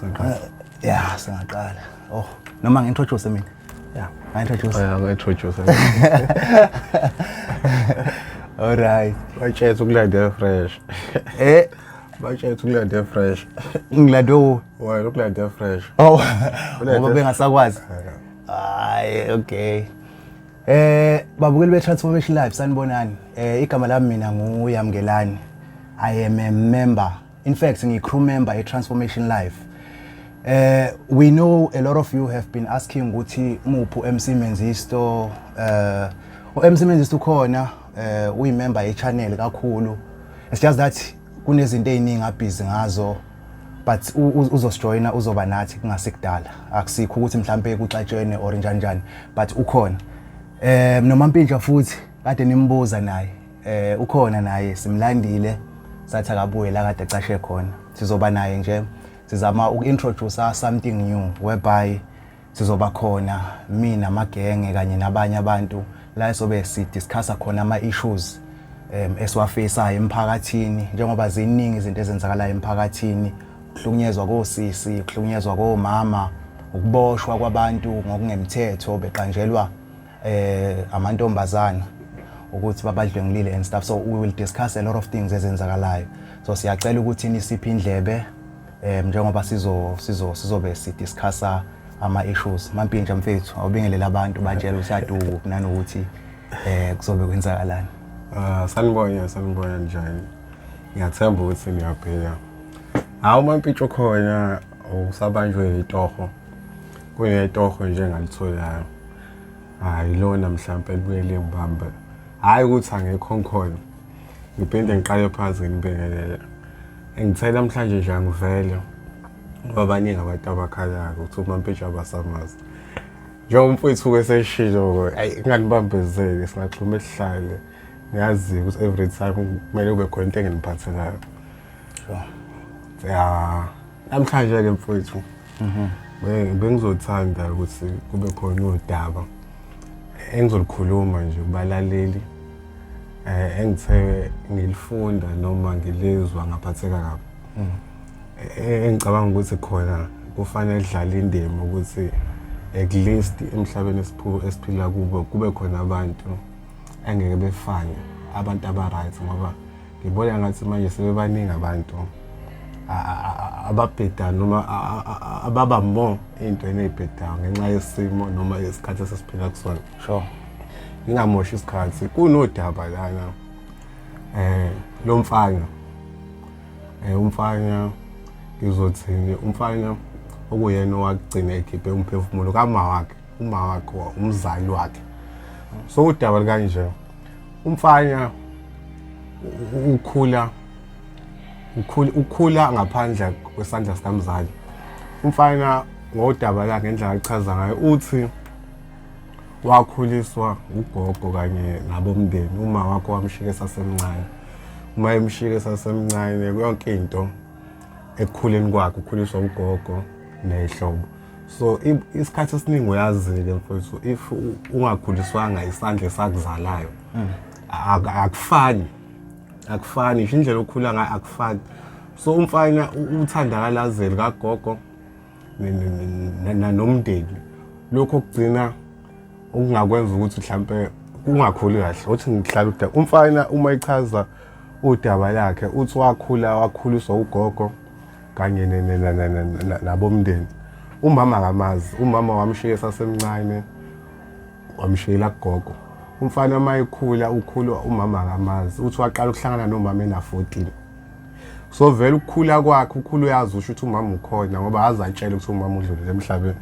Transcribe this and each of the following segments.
Saqala. Yeah, singaqala. Oh, noma ngi-introduce mina. Yeah, ngi-introduce. Yeah, ngi-introduce. All right. Batshela ukulanda fresh. Eh, Batshela ukulanda fresh. Ngilande u. Wena ukulanda fresh. Oh, ngoba bengasakwazi. Hayi, okay. Babukeli be Transformation Life, sanibonani. Igama lami mina nguYamkelani. I am a member. In fact, ngi crew member e Transformation Life. We know a lot of you have been asking ukuthi muphi MC Menzisto. U MC Menzisto ukhona, uyi member ye channel kakhulu. It's just that kunezinto eziningi abhizi ngazo, but uzosijoyina, uzoba nathi kungasikudala. Akusikho ukuthi mhlambe kuxatshene or njani njani, but ukhona. Noma Mpintsha futhi kade nimbuza naye, ukhona naye, simlandile, sathi akabuye la kade ecashe khona. Sizoba naye nje, sizama uku-introduce something new whereby sizoba khona mina, amagenge kanye nabanye abantu la sobe sidiscussa khona ama issues esiwafaceayo emphakathini, njengoba ziningi izinto ezenzakalayo emphakathini: ukuhlukunyezwa kosisi, ukuhlukunyezwa komama, ukuboshwa kwabantu ngokungemthetho beqanjelwa amantombazana ukuthi babadlwengulile and stuff. So we will discuss a lot of things ezenzakalayo, so siyacela ukuthi nisiphe indlebe njengoba sizobe sidiscussa ama issues. Mampintsha mfethu, awubingelele abantu, batshela ukuthi ade ukuphi nanokuthi kuzobe kwenzakalani. Ah, sanibona, sanibona, njani? Ngiyathemba ukuthi niyaphila. Hawu, Mampintsha khona usabanjwe itoho. Kunetoho nje engalitholayo. Hayi, lona mhlampe libuye lingibambe. Hayi ukuthi angekho ngikhona. Ngiphinde ngiqale phansi nginibingelele. Ngithe namhlanje nje angivele ngoba baningi abantu abakhalayo ukuthi uMampintsha abasamazi. Njengoba umfowethu-ke seshilo, ayi, kunganibambezeli, singaxhuma esihlale. Ngiyazi ukuthi every time kumele kube khona into enginiphathelayo. Ya, namhlanje-ke mfowethu, bengizothanda ukuthi kube khona udaba engizolikhuluma nje kubalaleli engithe ngilifunda noma ngilizwa ngaphatheka kabi. Engicabanga ukuthi khona kufanele dlala indima ukuthi at least emhlabeni esiphila kubo kube khona abantu engeke befane, abantu aba-right, ngoba ngibona ngathi manje sebebaningi abantu ababhedayo noma ababa more ey'ntweni ey'bhedayo ngenxa yesimo noma isikhathi esesiphila kusona. Ngingamoshi isikhathi, kunodaba lana lo mfana, umfana, ngizothini, umfana okuyena owagcina ekhiphe umphefumulo kama wakhe, uma wakhe, umzali wakhe. So udaba likanje: umfana ukhula ngaphandle kwesandla sikamzali. Umfana ngodaba la, ngendlela achaza ngayo, uthi wakhuliswa ugogo kanye nabomndeni. Uma wakho wamshika esasemncane. Uma emshika esasemncane, yonke into ekukhuleni kwakhe ukhuliswa ugogo nehlobo. So isikhathi esiningi, uyazi-ke mfowethu, if ungakhuliswanga isandla esakuzalayo, akufani, akufani ngisho indlela okhula ngayo, akufani. So umfana uthandakalazeli kagogo nomndeni. Lokho kugcina okungakwenza ukuthi mhlampe kungakhuli kahle. Uthi ngihlala udaba, umfana uma echaza udaba lakhe uthi wakhula, wakhuliswa ugogo kanye nabomndeni. Umama akamazi, umama wamshiya esasemncane, wamshiyela kugogo. Umfana uma ekhula, ukhula umama akamazi. Uthi waqala ukuhlangana nomama ena-14. So vele ukukhula kwakhe, ukhula uyazi, usho ukuthi umama ukhona, ngoba aze atshele ukuthi umama udlulile emhlabeni.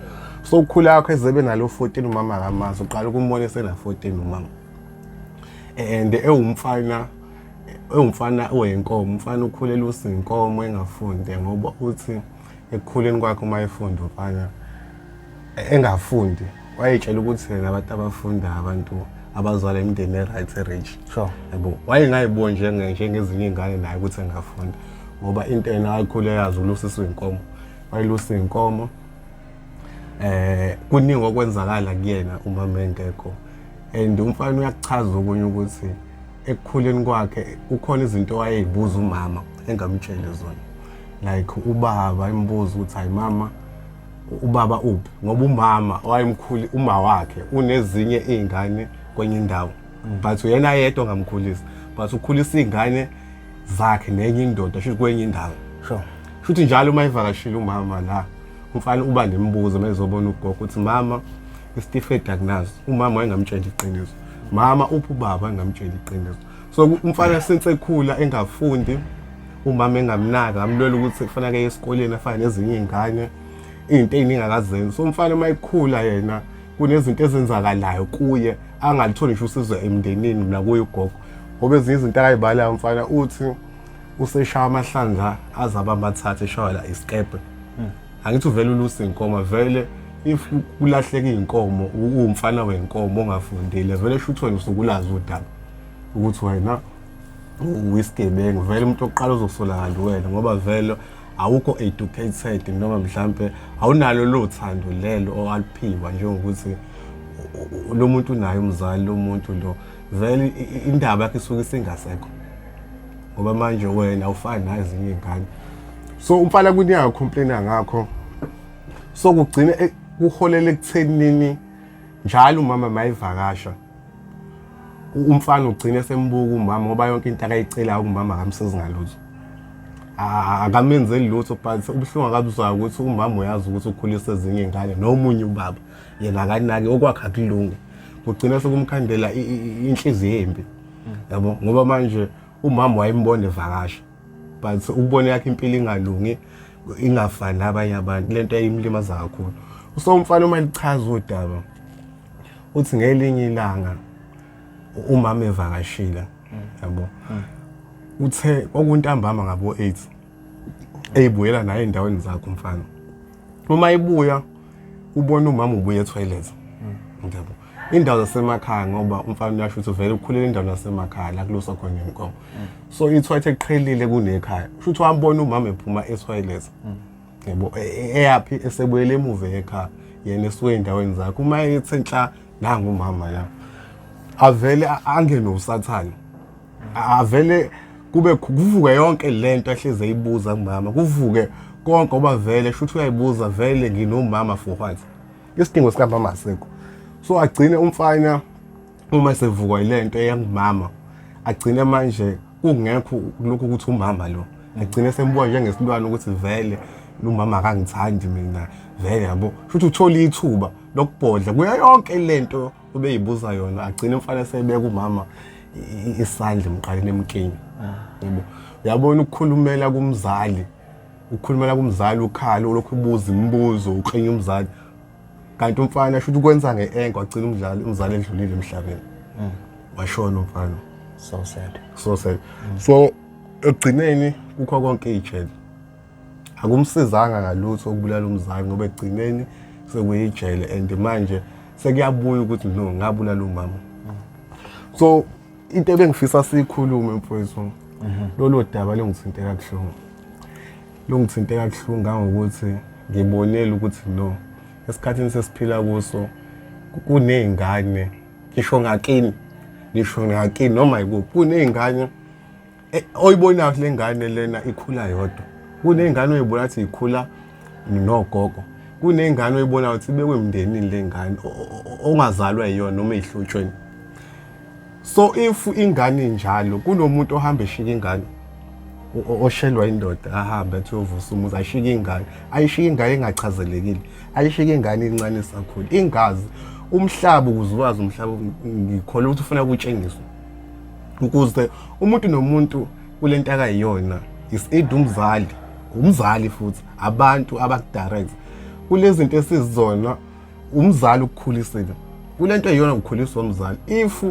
So ukukhula kwakhe ezebe nalo 14, umama akamazi, uqala ukumbona esena-14 umama. And ewumfana oyinkomo, umfana ukhulela usinkomo, engafundi, ngoba uthi ekukhuleni kwakhe uma efunda umfana engafundi, wayetshela ukuthi yena abantu abafunda abantu abazala imindeni e-right, e-rich. Yabo, wayengayiboni njengezinye iy'ngane naye ukuthi engafunda, ngoba into yena ayikhule yazi ulusisa iy'nkomo, wayelusa iy'nkomo. Kuningi okwenzakala kuyena uma mengekho, and umfana uyakuchaza okunye ukuthi ekukhuleni kwakhe kukhona izinto wayeyibuza umama engamtsheli zona. Like ubaba imbuzo ukuthi, hayi mama, ubaba uphi? Ngoba umama wayemkhulu, uma wakhe unezinye izingane kwenye indawo, but uyena yedwa ongamkhulisa, but ukhulisa izingane zakhe nenye indoda, shuthi kwenye indawo. Shuthi njalo uma evakashile umama la, umfana uba nemibuzo uma ezobona ugogo ukuthi, mama, isitifiketi akunazo. Umama wayengamtshela iqiniso. Mama, uphi ubaba? Engamtshela iqiniso. So umfana since ekhula engafundi, umama engamnaka, amlwela ukuthi kufanele aye esikoleni afane nezinye iy'ngane, iy'nto ey'ningi akazenzi. So umfana uma ekhula yena kunezinto ezenzakalayo kuye, angalitholi ngisho usizo emndenini nakuye ugogo, ngoba ezinye izinto akayibalayo umfana uthi useshaya amahlandla azaba amathathu eshaywa la isikebhe. Angithi uvele ulusa inkomo vele, if kulahleka iy'nkomo, uwumfana wenkomo ongafundile vele, shuthi wena usukulazi udaba ukuthi wena uyisigebengu vele. Umuntu oqala ozosolakala wena, ngoba vele awukho educated, noma mhlampe awunalo lo thando lelo owaluphiwa njengokuthi lo muntu unaye umzali. Lo muntu lo vele indaba yakhe isuke isingasekho, ngoba manje wena awufani nazinye iy'ngane. So umfana kuningi acomplaina ngakho, so kugcine kuholela ekuthenini njalo umama mayivakasha, umfana ugcine sembuka umama, ngoba yonke into akayicelayo kumama akamsizi ngalutho, akamenzeli lutho. But ubuhlungu akabuzwayo ukuthi umama uyazi ukuthi ukhulisa ezinye iy'ngane nomunye ubaba, yena akanaki, okwakhe akulungi. Kugcina sekumkhandela inhliziyo embi, yabo, ngoba manje umama wayembona evakasha, but ukubona yakhe impilo ingalungi, ingafani nabanye abantu, lento yayimlimaza kakhulu. So umfana uma lichaza udaba uthi ngelinye ilanga umama evakashile, yabo, uthe kwakuntambama ngabo 8, eyibuyela naye endaweni zakhe umfana. Uma ibuya ubona umama ubuya etoilet, yabo, indawo zasemakhaya, ngoba umfana uyasho ukuthi vele ukhulela endaweni yasemakhaya la kuluswa khona inkomo, so itoilet eqhelile kunekhaya. Kusho ukuthi wambona umama ephuma etoilet, yabo, eyaphi, esebuyele emuva ekhaya, yena esuke ey'ndaweni zakhe. Uma ethe nhla, nangu umama la, avele angene usathane, avele kube kuvuke yonke lento ahleze eyibuza kumama, kuvuke konke, ngoba vele shuthi uyayibuza vele, nginomama for what? Isidingo sikamama asikho. So agcine umfana uma esevukwa yilento eyangumama, agcine manje kungekho lokhu ukuthi umama lo, agcine sembuka njengesilwane, ukuthi vele lumama akangithandi mina vele, yabo. Futhi uthola ithuba lokubhodla kuyo yonke lento ubeyibuza yona, agcine umfana esebeka umama isandla emqaleni, emkenya, yabo. Uyabona, ukukhulumela kumzali, ukukhulumela kumzali, ukhala ulokhu ubuza imibuzo, uklinya umzali, kanti umfana shuthi ukwenza nge-enko. Agcina umdlali, umzali edlulile emhlabeni, washona umfana. So sad. So sad. So ekugcineni kukho konke ijele akumsizanga ngalutho ukubulala umzali, ngoba ekugcineni sekuyijele and manje sekuyabuya ukuthi no, ngabulala umama. So into ebengifisa siyikhulume, mfowethu, lolo daba lungithinte kabuhlungu, lungithinte kabuhlungu kangokuthi ngibonile ukuthi no, esikhathini sesiphila kuso kuney'ngane, ngisho ngakini, ngisho ngakini, noma yikuphi, kuney'ngane oyibonayo ukuthi le ngane lena ikhula yodwa. Kuney'ngane oyibona ukuthi ikhula nogogo. Kuney'ngane oyibonayo ukuthi ibekwe emndenini le ngane ongazalwa yiyona noma ey'hlotshweni. So if ingane injalo, kunomuntu ohamba eshika ingane, oshelwa indoda, ahambe athi uyovusa umuzi, ayishike ingane, ayishike ingane engachazelekile, ayishike ingane incane isakhula, ingazi umhlaba. Ukuze wazi umhlaba, ngikholwa ukuthi ufuna kutshengiswe, ukuze umuntu nomuntu kule nto akayiyona is either umzali, umzali futhi abantu abakudirect kulezi zinto esizona. Umzali ukukhulisile kule nto eyiyona, ukukhuliswa umzali. If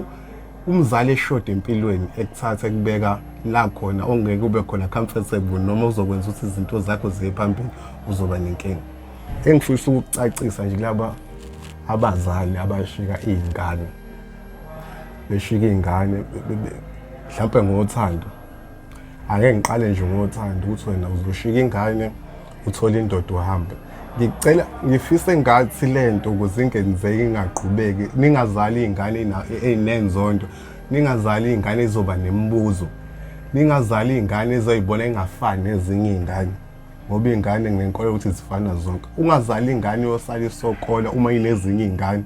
umzali eshoda empilweni, ekuthatha ekubeka la khona ongeke ube khona comfortable, noma uzokwenza ukuthi izinto zakho ziye phambili, uzoba nenkinga. Engifisa ukucacisa nje kulaba abazali abashika iy'ngane, beshika iy'ngane mhlawumpe ngothando, ake ngiqale nje ngothando, ukuthi wena uzoshika ingane, uthole indoda, uhambe. Ngicela, ngifise ngathi lento ukuze ingenzeki, ingaqhubeki, ningazali iy'ngane ey'nenzondo, ningazali iy'ngane ezizoba nemibuzo, ningazali iy'ngane ezoyibona ingafani nezinye iy'ngane. Ngoba iy'ngane nginenkolo ukuthi zifana zonke. Ungazali ingane yosala isokola uma inezinye iy'ngane.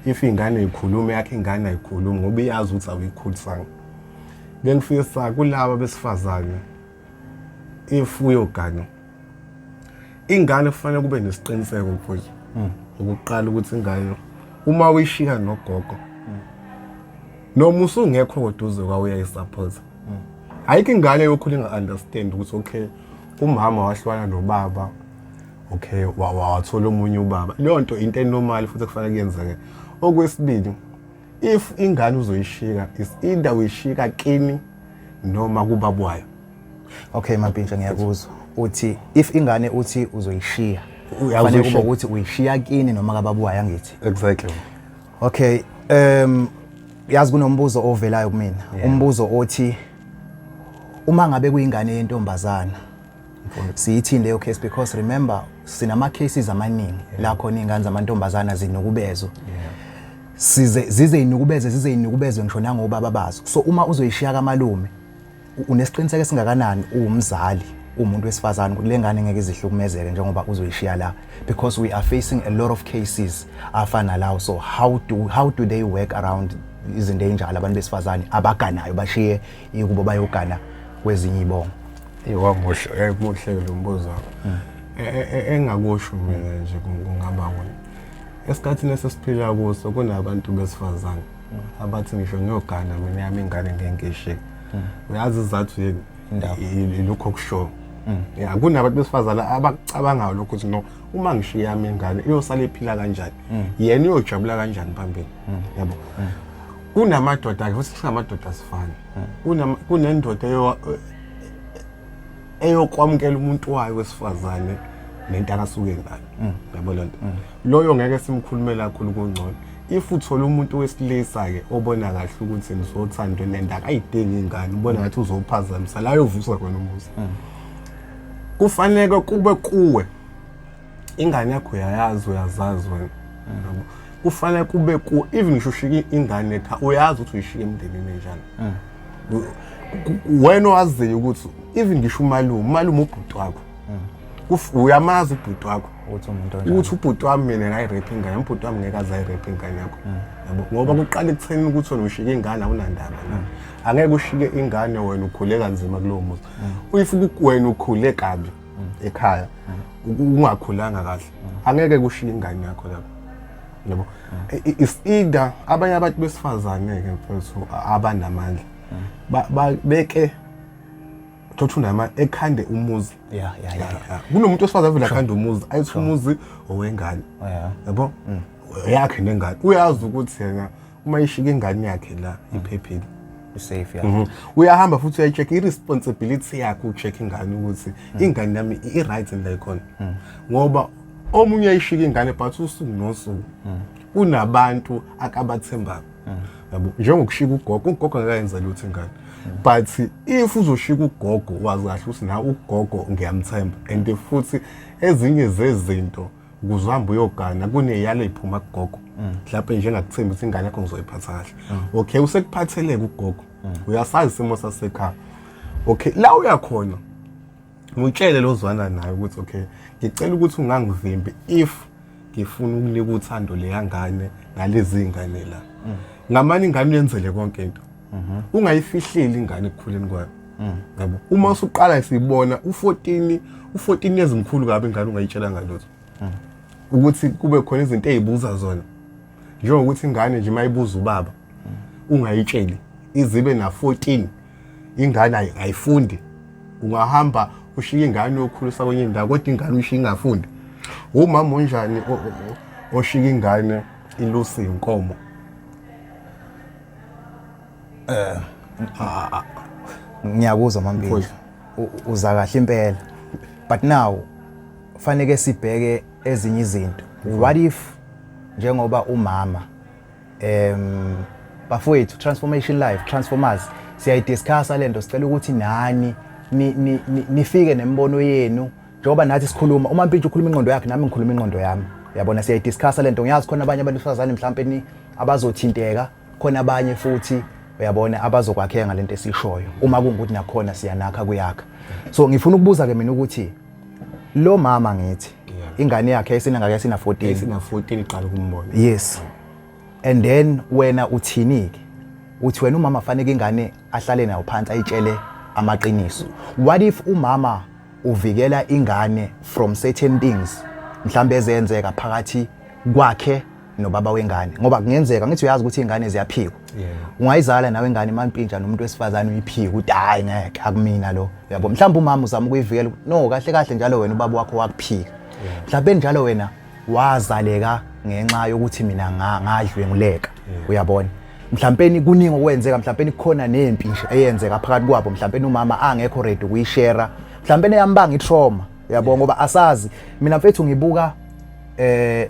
If iy'ngane yikhuluma yakho ingane ayikhulumi ngoba iyazi ukuthi awuyikhulisanga. Bengifisa kulaba besifazane if uyogana ingane kufanele kube nesiqiniseko mfowethu. Ukuqala ukuthi ingane uma uyishiya nogogo noma usungekho koduze kwawo uyayisupport. Ayikho ingane yokhula inga-understand ukuthi okay umama wahlukana nobaba, okay wathola omunye ubaba. Leyo nto into enormal futhi kufanele kuyenzeke. Okwesibili, if ingane uzoyishika is either uyishika kini noma kubaba wayo. Okay Mampintsha, ngiyakuzwa. Uthi if ingane uthi uzoyishiya, kufanele kube ukuthi uyishiya kini noma kababa wayo, angithi? Exactly. Okay, yazi kunombuzo ovelayo kumina. Umbuzo othi uma ngabe kuyingane yentombazana siyithini leyo case, because remember sinama cases amaningi la khona ingane zamantombazana zinukubezwa. Size zize inukubeze zize inukubezwe ngisho nangobaba bazo. So uma uzoyishiya kamalume, unesiqiniseko esingakanani uwumzali, umuntu wesifazane, ukuthi le ngane ngeke izihlukumezeke njengoba uzoyishiya la, because we are facing a lot of cases afana lawo? So how do they work around izinto ey'njalo, abantu besifazane abaganayo bashiye ikubo bayogana kwezinye iy'bongo? Wamuhle, muhle lo mbuzo wakho. Engakusho mina nje kungaba wona esikhathini esesiphila kuso, kunabantu besifazane abathi ngisho ngiyogana mina yami ingane ngeke ngiyishiye. Uyazi isizathu yini? Ilokho okushoyo ya, kunabantu besifazane abakucabangayo lokho ukuthi no, uma ngishiya yami ingane iyosala iphila kanjani, yena uyojabula kanjani phambili, yabo. Kunamadoda-ke futhi, singamadoda asifani. Kunendoda eyokwamukela umuntu wayo wesifazane nento akasuke ngayo, yabo. Lento loyo ngeke simkhulumele kakhulu, kungcono if uthola umuntu wesilisa-ke obona kahle ukuthi nisothando nento akayidingi ingane, ubona ngathi uzophazamisa la yovusa khona umuzi. Kufanele kube kuwe ingane yakho uyayazi, uyazazi wena, yabo. Kufanele kube ku even ngisho ushika ingane ekhaya, uyazi ukuthi uyishika emndenini enjani. Wena owaziyo ukuthi even ngisho umalume ubhuti wakho, uyamazi ubhuti wakho ukuthi umuntu onjani. Ukuthi ubhuti wami mina ngayi-rape ingane, ubhuti wami ngeke aze ayi-rape ingane yakho, yabo, ngoba kuqala ekutheni ukuthi wena ushike ingane awunandaba nayo. Angeke ushike ingane wena ukhule kanzima kulowo muzi. If wena ukhule kabi ekhaya, ungakhulanga kahle, angeke kushiye ingane yakho lapho, yabo. Is either abanye abantu besifazane-ke mfethu abanamandla beke thothi unama ekhande umuzi. Yeah. Kunomuntu wesifazane vele akhande umuzi, ayithi umuzi owengane, yabo, yakhe nengane. Uyazi ukuthi yena uma ishika ingane yakhe la iphephile. Safe, yeah. Uyahamba futhi uyayi-check, i-responsibility yakhe uku-check ingane ukuthi ingane yami i-right and la ikhona, ngoba omunye uyayishika ingane but usuku nosuku kunabantu akabathembayo, yabo, njengokushika ugogo. Ugogo angakayenza lutho ingane, but if uzoshika ugogo wazi kahle ukuthi na ugogo ngiyamthemba, and futhi ezinye zezinto ukuze uhambe uyogana kuneyalo ey'phuma kugogo, mhlawumpe njengakuthemba ukuthi ingane yakho ngizoyiphatha kahle. Okay, usekuphatheleke ugogo, uyasazi isimo sasekhaya. Okay, la uyakhona ngutshele lozwana naye ukuthi okay, ngicela ukuthi ungangivimbi if ngifuna ukunika uthando leya ngane ngalezi ngane la. Ngamane ingane uyenzele konke into, ungayifihleli ingane ekukhuleni kwayo, yabo. Uma usuqala sibona u14, u14 years mkhulu kabi ingane, ungayitshela ngalutho ukuthi kube khona izinto ezibuza zona, njengokuthi ingane nje mayibuza ubaba ungayitsheli izibe na 14. Ingane ayifundi. Ungahamba ushiye ingane uyokhulisa kwenye indawo, kodwa ingane uyishiye ingafundi. Umama onjani oshiya ingane ilusi inkomo? Ngiyakuzwa Mampintsha. Mfowethu. Uza kahle impela, but now faneke sibheke ezinye izinto. What if njengoba umama, bafowethu, Transformation Life, Transformers, siyayidiscussa lento, sicela ukuthi nani nifike nemibono yenu njengoba nathi sikhuluma. Uma Mpintsha ukhuluma ingqondo yakhe, nami ngikhuluma ingqondo yami, uyabona, siyayidiscussa lento. Ngiyazi khona abanye abantu besifazane mhlawumbe ni abazothinteka khona, abanye futhi, uyabona, abazokwakheka ngalento esishoyo, uma kungukuthi nakhona siyanakha kuyakha. So ngifuna ukubuza ke mina ukuthi Lo mama ngithi ingane yakhe yayisinangaki? Yayisina 14. Yayisina 14 iqala ukumbona. Yes. And then wena uthini ke? Uthi wena umama fanele ingane ahlale nayo phansi ayitshele amaqiniso. What if umama uvikela ingane from certain things mhlambe ezenzeka phakathi kwakhe nobaba wengane, ngoba kungenzeka ngithi uyazi ukuthi ingane ziyaphikwa? Ungayizala nawe ingane mampintsha nomuntu wesifazane uyiphike ukuthi hayi, ngeke, akumina lo, uyabo? Mhlawumbe umama uzama ukuyivikela. No, kahle kahle njalo wena ubaba wakho wakuphika, mhlawumbe njalo wena wazaleka ngenxa yokuthi mina ngadlwenguleka, uyabona? Mhlawumbe kuningi okwenzeka, mhlawumbe kukhona nempi nje eyenzeka phakathi kwabo, mhlawumbe umama angekho ready ukuyishare, mhlawumbe eyambanga itrauma, uyabo? Ngoba asazi. Mina mfethu ngibuka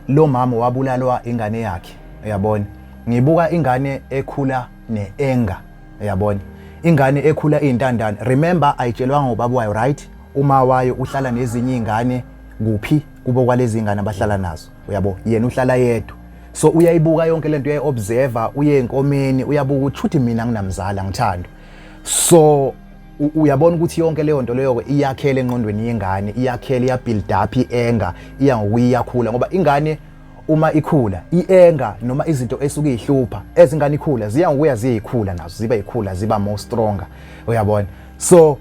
lo mama wabulalwa ingane yakhe, uyabona? Ngibuka ingane ekhula neanger, uyabona? Ingane ekhula iyintandane. Remember, ayitshelwanga ngobaba wayo, right? Uma wayo uhlala nezinye izingane kuphi kubo kwalezi ingane abahlala nazo, uyabo? Yena uhlala yedwa, so uyayibuka yonke lento, uyayi-observa, uye enkomeni, uyabuka ukuthi shuthi mina nginamzala ngithandwa. So uyabona ukuthi yonke leyo nto leyo iyakhela engqondweni yengane, iyakhela, iya-build up i-anger, iya ngokuyiyakhula, ngoba ingane uma ikhula i-anger noma izinto esuke ihlupha ezingane ikhula ziya ngokuya ziyikhula nazo, ziba ikhula, ziba more stronger, uyabona? So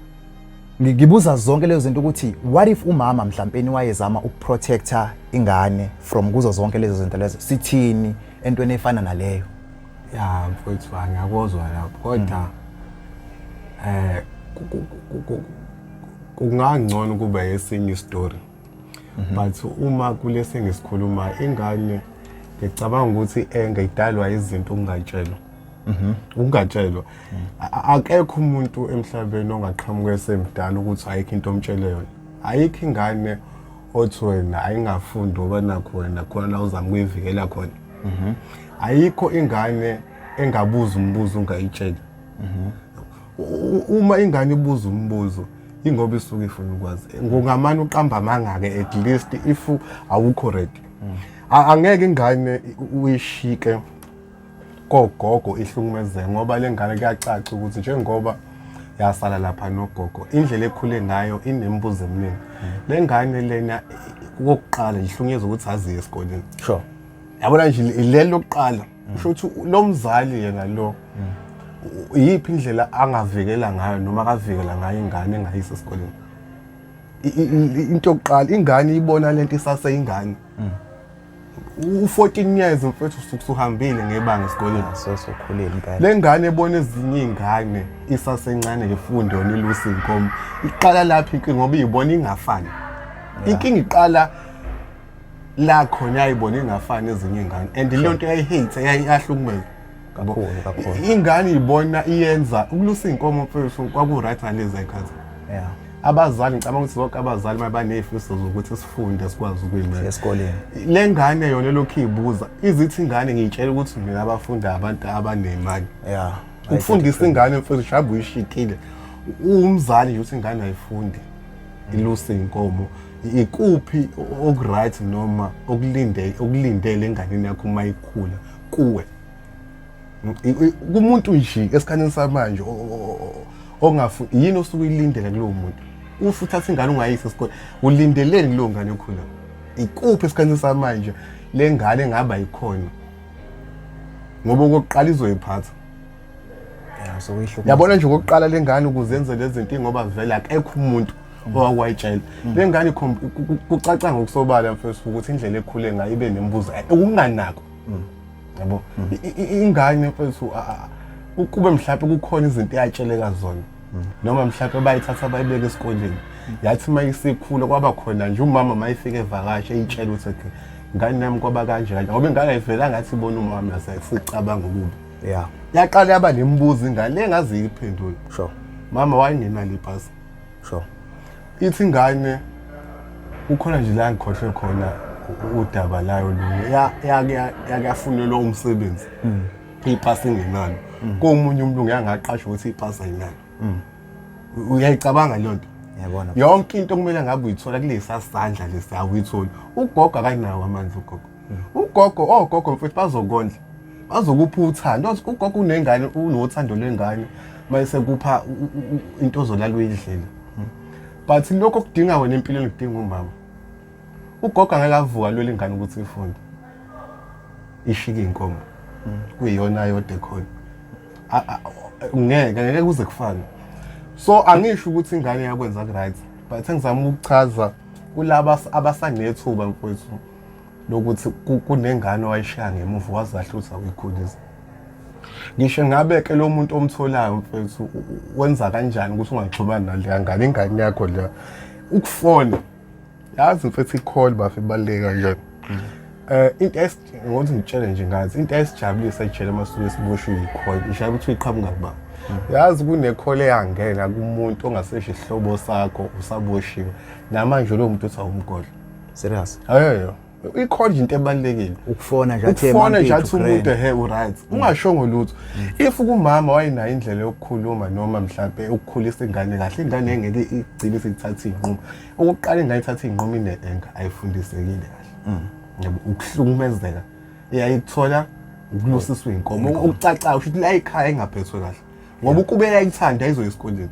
ngibuza zonke lezo zinto ukuthi what if umama mhlampeni wayezama ukuprotecta ingane from kuzo zonke lezo zinto lezo? Sithini entweni efana naleyo? Ya mfowethu, ngiyakuzwa lapho, kodwa kungangcono kuba esinye istory, but uma kulesi ngisikhuluma ingane, ngicabanga ukuthi anger idalwa izinto ukungatshelwa, ukungatshelwa. Akekho umuntu emhlabeni ongaqhamuka esemdala ukuthi ayikho into omtshele yona. Ayikho ingane othi wena ayingafundi ngoba nakho wena khona la uzama ukuyivikela khona. Ayikho ingane engabuza umbuzo ungayitsheli. Uma ingane ibuza umbuzo, ingoba isuke ifuna ukwazi. Ngungamane uqamba amanga-ke, at least if awukho ready. Angeke ingane uyishike kogogo ihlukumezeke, ngoba le ngane kuyacaca ukuthi njengoba yasala lapha nogogo, indlela ekhule ngayo inemibuzo eminingi. Le ngane lena okokuqala ihlukunyezwa ukuthi aziye esikoleni. Yabona nje, leli lokuqala kusho ukuthi lo mzali yena lo iyiphi indlela angavikela ngayo noma akavikela ngayo ingane engayisa esikoleni? Into yokuqala, ingane ibona lento isaseyingane. U-14 years mfethu, usuke usuhambile ngebanga esikoleni. So sokhulile impela. Le ngane ebona ezinye iy'ngane isasencane ifunde yona ilusa iy'nkomo, iqala lapho inkinga, ngoba iyibona ingafani. Inkinga iqala la khona, yayibona ingafani ezinye iy'ngane, and leyo nto yayi-hate, yayahlukumeza. Kakhulu, kakhulu. Ingane ibona iyenza ukulusa iy'nkomo mfethu kwaku-right ngalezi y'khathi. Abazali, ngicabanga ukuthi bonke abazali uma baney'fiso zokuthi sifunde sikwazi ukuyimela esikoleni. Le ngane yona elokhu iyibuza, izithi ingane ngiyitshela ukuthi mina abafunda abantu abanemali. Ukufundisa ingane mfethu mhlawumbe uyishikile umzali nje ukuthi ingane ayifundi iluse inkomo, ikuphi okuright noma okulinde okulindele enganeni yakho uma ikhula kuwe? Kumuntu nje esikhathini samanje ongafu yini osuke uyilindele kulowo muntu? Ufu uthatha ingane ungayisa esikoleni, ulindeleni kuleyo ngane ekhula? Ikuphi esikhathini samanje le ngane engaba yikhona? Ngoba okokuqala izoyiphatha. Yeah, so uyihlukumeza. Yabona nje, okokuqala le ngane ukuze yenze lezi zinto, ngoba vele akekho umuntu owakwayitshela le ngane. Kucaca ngokusobala mfethu ukuthi indlela ekhule ngayo ibe nemibuzo okunganako, yabo? Ingane mfethu, ukube mhlawumbe kukhona izinto eyatsheleka zona, noma mhlawumbe bayithatha bayibeka esikoleni, yathi uma isikhula kwaba khona nje umama uma ifika evakashe eyitshela ukuthi okay ngane yami kwaba kanje kanje, ngoba ingane ayivela ngathi ibona umama yasicabanga ukubi. Yaqala yaba nemibuzo ingane le engazi iphendule. Mama wayengenalo ipasi. Ithi ingane kukhona nje la ngikhohlwe khona udaba layo lunye, yake yake yafunelwa umsebenzi ipasi ingenalo komunye umuntu, ngiyangaqashwa ukuthi ipasi ayinalo. Uyayicabanga leyo nto? Ngiyabona. Yonke into kumele ngabe uyithola kulesa sandla lesi awuyitholi. Ugogo akanawo amandla. Ugogo, ogogo mfethu bazokondla, bazokupha uthando. Ugogo unengane, unothando lwengane, mayese kupha into ozolala uyidlela. But lokho okudinga wena empilweni kudinga umama. Ugogo angeke avuka lwela ingane ukuthi ifunde. Ishike inkomo. Kuyiyona yodwa ekhona. Ngeke ngeke kuze kufane. So angisho ukuthi ingane yakwenza ku right, but engizama ukuchaza kulaba abasanethuba mfowethu lokuthi kunengane owayishiya ngemuva wazahlutha uyikhulisa. Ngisho ngabe ke lo muntu omtholayo mfethu wenza kanjani ukuthi ungaxhumani naleya ngane, ingane yakho leya. Ukufona yazi mfethu i-call bafe ibaluleke kanjani. Into ngokuthi ngitshele nje ngathi into esijabulisa ejele masuke siboshwe i-call ishaya ukuthi uyiqhamuka kuba. Yazi kune-call eyangena kumuntu ongasesho isihlobo sakho usaboshiwe. Namanje lowo muntu uthi awumgodlo. Serious? Ayoyo. I-call nje into ebalulekile. Ukufona nje athi ukufona nje athi umuntu ehe u-right. Ungashongo lutho. If kumama wayenayo indlela yokukhuluma noma mhlambe ukukhulisa ingane kahle, ingane ngeke igcine isithatha iy'nqumo. Okokuqala ingane ithatha iy'nqumo ine-anger, ayifundisekile kahle. Yabo, ukuhlukumezeka iyayithola ukulusiswa iy'nkomo. Okucacayo usho ukuthi la ekhaya engaphethwe kahle. Ngoba ukube yayithanda ayizoya esikoleni.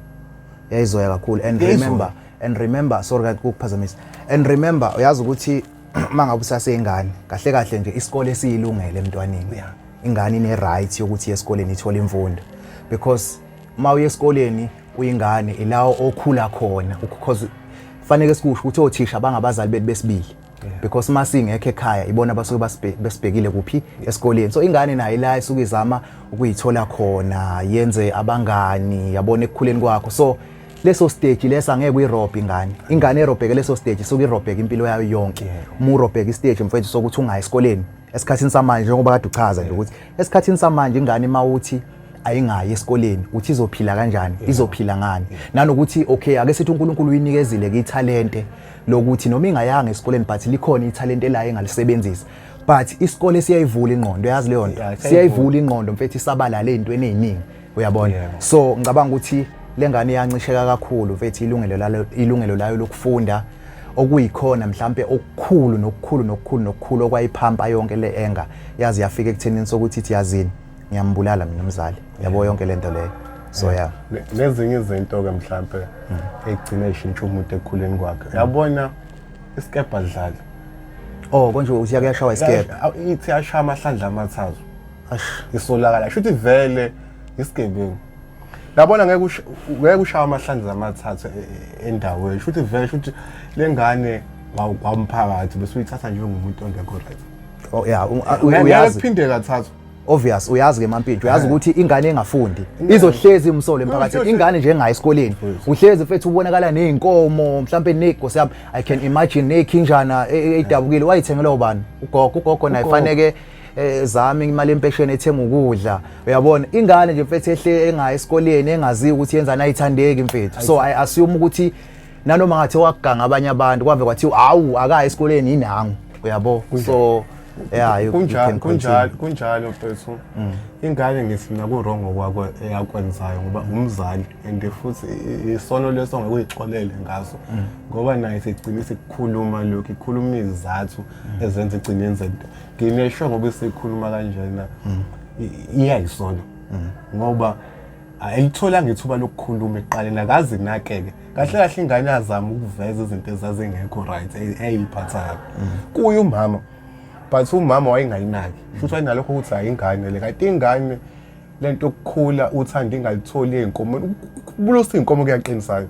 Yayizoya kakhulu. And remember, and remember, sorry kathi ukuphazamisa. And remember, uyazi ukuthi mangabe usaseyingane, kahle kahle nje isikole siyilungele emntwaneni. Ingane ine right yokuthi iye esikoleni ithole imfundo. Because uma uye esikoleni uyingane ilawo okhula khona, because fanele sikusho ukuthi othisha bangabazali bethu besibili. Because uma singekho ekhaya ibona basuke besibhekile kuphi esikoleni. So ingane nayo ila isuke izama ukuyithola khona, yenze abangani, yabona ekukhuleni kwakho. So leso stage lesa ngeke uyirobhe ingane. Ingane erobheke leso stage isuke irobheke impilo yayo yonke. Uma urobheke istage mfethu sokuthi ungayi esikoleni esikhathini samanje, njengoba kade uchaza nje ukuthi esikhathini samanje ingane mawuthi ayingayi esikoleni uthi izophila kanjani, izophila ngani, nanokuthi okay ake sithi uNkulunkulu uyinikezile ke ithalente lokuthi noma ingayanga esikoleni but likhona ithalente layo engalisebenzisa, but isikole siyayivula ingqondo, uyazi leyo nto, siyayivula ingqondo mfethu, isabalale ezintweni eziningi, uyabona. So ngicabanga ukuthi lengane iyancisheka kakhulu mfethu ilungelo layo lokufunda, okuyikhona mhlambe okukhulu nokukhulu nokukhulu nokukhulu okwayiphampa yonke le anger, yazi yafika ekuthenini sokuthi ithi yazini ngiyambulala mina umzali, yabo yonke lento leyo. So yeah, nezinye izinto ke mhlambe egcina ishintsha umuntu ekukhuleni kwakhe. Uyabona isikebha dlala. Oh konje uthi kuyashawa isikebha. Ithi yashaya amahlandla amathathu. Isolakala shuthi vele isigebengu. Yabona ngeke ngeke ushaya amahlandla amathathu endaweni. Shuthi vele shuthi lengane wamphakathi bese uyithatha njengomuntu ongekho right. Oh yeah, uyazi kuphinde kathathu. Obvious, uyazi ke Mampintsha, uyazi ukuthi ingane engafundi izohlezi umsolo emphakathini. Ingane nje engayi esikoleni uhlezi mfethu ubonakala nezinkomo mhlambe negosi yami, I can imagine nekhinjana eyidabukile wayithengela ubani, ugogo, ugogo naye faneke zami imali empesheni ethenga ukudla, uyabona ingane nje mfethu ehle engayi esikoleni engaziyo ukuthi yenzani ayithandeki mfethu. So I assume ukuthi nanoma ngathi waganga abanye abantu kwave kwathiwa awu akayi esikoleni inangu, uyabo. So yeah, kunjalo kunjalo kunjalo mfethu. Ingane ngithi mina ku wrong okwakho eyakwenzayo ngoba umzali, and futhi isono leso ngeke uyixolele ngaso, ngoba naye sigcina sikukhuluma lokhu, ikhuluma izathu ezenza igcine yenze into. Nginesho ngoba isikhuluma kanjena iyayisola ngoba ayitholanga ithuba lokukhuluma ekuqaleni, akaze nakeke kahle kahle ingane yazama ukuveza izinto ezazingekho right eyiphathayo kuye umama, but umama wayengayinaki futhi wayenalokho ukuthi hayi ingane le, kanti ingane lento yokukhula uthanda ingalitholi ey'nkomo, ukubulusa iy'nkomo kuyaqinisayo,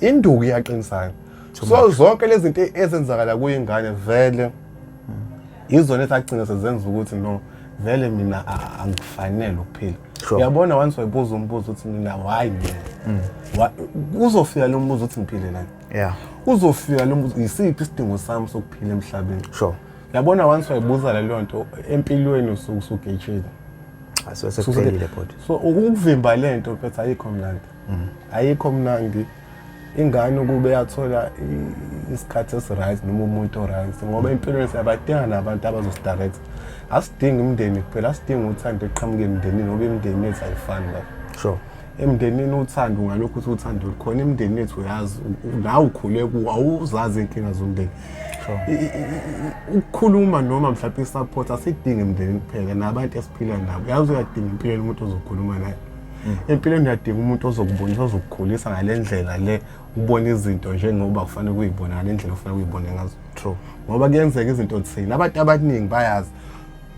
induku iyaqinisayo. So zonke lezi zinto ezenzakala kuyo ingane vele izona esagcina sezenza ukuthi no vele mina angikufanele ukuphila. Uyabona once wayibuza umbuzo ukuthi mina why mina, uzofika lo mbuzo ukuthi ngiphile lana. Uzofika lo mbuzo, isiphi isidingo sami sokuphila emhlabeni? Uyabona once wayibuza leyo nto empilweni usuke usugejile. Asekuphelile bhuti. So ukuvimba lento mfethu ayikho mnandi. Ayikho mnandi. Ingane ukube yathola isikhathi esi-right noma umuntu o-right, ngoba empilweni siyabadinga nabantu abazosidirect. Asidingi umndeni kuphela, asidingi uthando eqhamuke emndenini, ngoba imindeni yethu ayifani la. Emndenini uthando ungalokhu uthi uthando lukhona, imindeni yethu uyazi nawe ukhule kuwo, awuzazi iy'nkinga zomndeni. Ukukhuluma noma mhlawumbe i-support asidingi emndenini kuphela, nabantu esiphila nabo. Yazi uyadinga empilweni umuntu ozokhuluma naye. Empilweni uyadinga umuntu ozokubonisa, ozokukhulisa ngale ndlela le Ubone izinto njengoba kufanele kuyibona ngale ndlela ofanele uyibone ngazo. True. Ngoba kuyenzeka izinto thina abantu abaningi bayazi.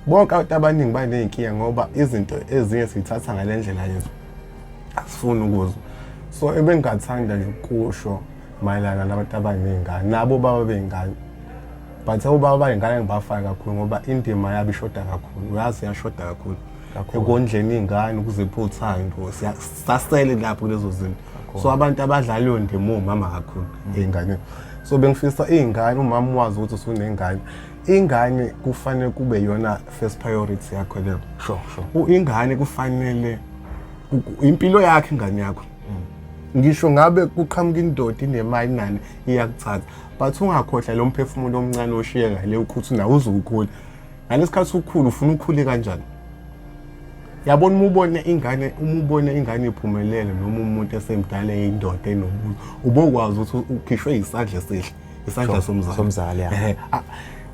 Bonke abantu abaningi baney'nkinga ngoba izinto ezinye siyithatha ngale ndlela yethu. Asifuni ukuzwa. So ebengingathanda nje ukusho mayelana nabantu abaney'ngane, nabo baba bey'ngane. But obaba bay'ngane ngibafaka kakhulu ngoba indima yabo ishoda kakhulu. Uyazi iyashoda kakhulu. Ekondleni iy'ngane ukuzipha uthando, sasele lapho kulezo zinto. So abantu abadlala leyo ndima omama kakhulu ey'nganeni. So bengifisa iy'ngane, umama wazi ukuthi usunengane. Ingane kufanele kube yona first priority yakho leyo. Sure. Ingane kufanele impilo yakhe ingane yakho. Ngisho ngabe kuqhamuka indoda inemali nani iyakuthatha, but ungakhohlwa lo mphefumulo omncane oshiye ngale ukuthi nawe uzokhula. Ngalesikhathi ukhula ufuna ukhule kanjani? Yabona uma ubone ingane, uma ubone ingane iphumelele noma umuntu esemdala eyindoda enobuzo, ubokwazi ukuthi ukhishwe isandla esihle, isandla somzali. Somzali, yeah.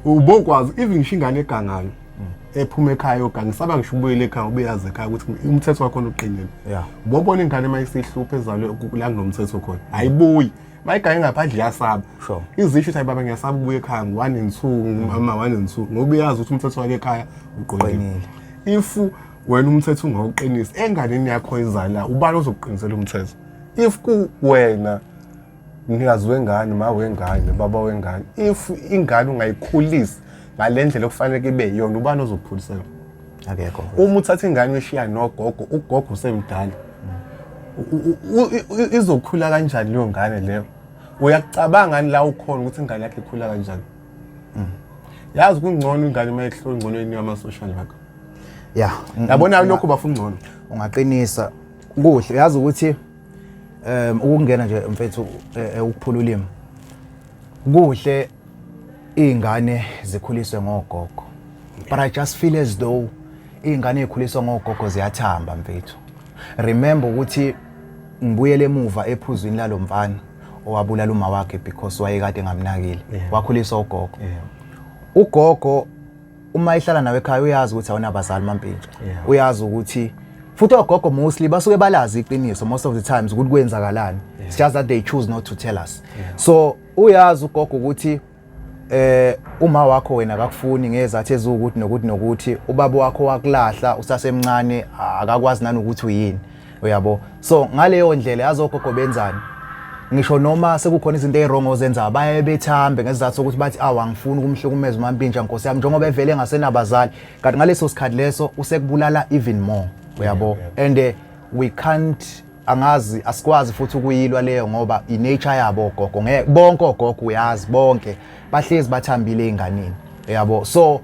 Ubokwazi even ngisho ingane egangayo ephuma ekhaya yoganga, isaba ngisho ubuyele ekhaya ubeyazi ekhaya ukuthi umthetho wakhona uqinile. Ubobona ingane uma isihlupha ezalwe la kunomthetho khona, ayibuyi. Mayigange ngaphandle iyasaba. Izisho ukuthi hayi baba ngiyasaba ukubuya ekhaya ngu-1 and 2, ngumama 1 and 2, ngoba uyazi ukuthi umthetho wakhe ekhaya uqinile. If wena umthetho ungawuqinisi enganeni yakho izala, ubani ozokuqinisela umthetho? If kuwena mnikazi wengane, ma wengane, baba wengane, if ingane ungayikhulisi ngale ndlela okufanele ibe yiyona, ubani ozokukhulisela? Akekho. Uma uthatha ingane uyishiya nogogo, ugogo usemdala, izokhula kanjani leyo ngane leyo? Uyakucabanga la ukhona ukuthi ingane yakhe ikhula kanjani? Yazi kungcono ingane uma ihlula ngcono inikwe ama-social worker. Yeah. Yabona lokho bafuna ngcono. Ungaqinisa kuhle, yazi ukuthi ukungena nje mfethu ukuphula ulimi. Kuhle iy'ngane zikhuliswe ngogogo. But I just feel as though iy'ngane ey'khuliswa ngogogo ziyathamba mfethu. Remember ukuthi ngibuyele emuva ephuzwini lalo mfana owabulala uma wakhe because wayekade engamnakile. Wakhuliswa ugogo. Ugogo uma ehlala nawe ekhaya uyazi ukuthi awunabazali Mampintsha. Uyazi ukuthi futhi ogogo mostly basuke balazi iqiniso most of the times ukuthi kwenzakalani. It's just that they choose not to tell us. So uyazi ugogo ukuthi uma wakho wena akakufuni ngezathu eziwukuthi nokuthi nokuthi ubaba wakho wakulahla usasemncane akakwazi nanokuthi uyini, uyabo. So ngaleyo ndlela yazi ogogo benzani, ngisho noma sekukhona izinto eziwrong ozenzayo baye bethambe ngesizathu sokuthi bathi awu angifuni ukumhlukumeza uMampintsha nkosi yami njengoba evele engasenabazali, kanti ngaleso sikhathi leso usekubulala even more, uyabo. And we can't, angazi, asikwazi futhi ukuyilwa leyo ngoba i-nature yabo ogogo, ngeke bonke ogogo uyazi bonke bahlezi bathambile ey'nganeni, uyabo. So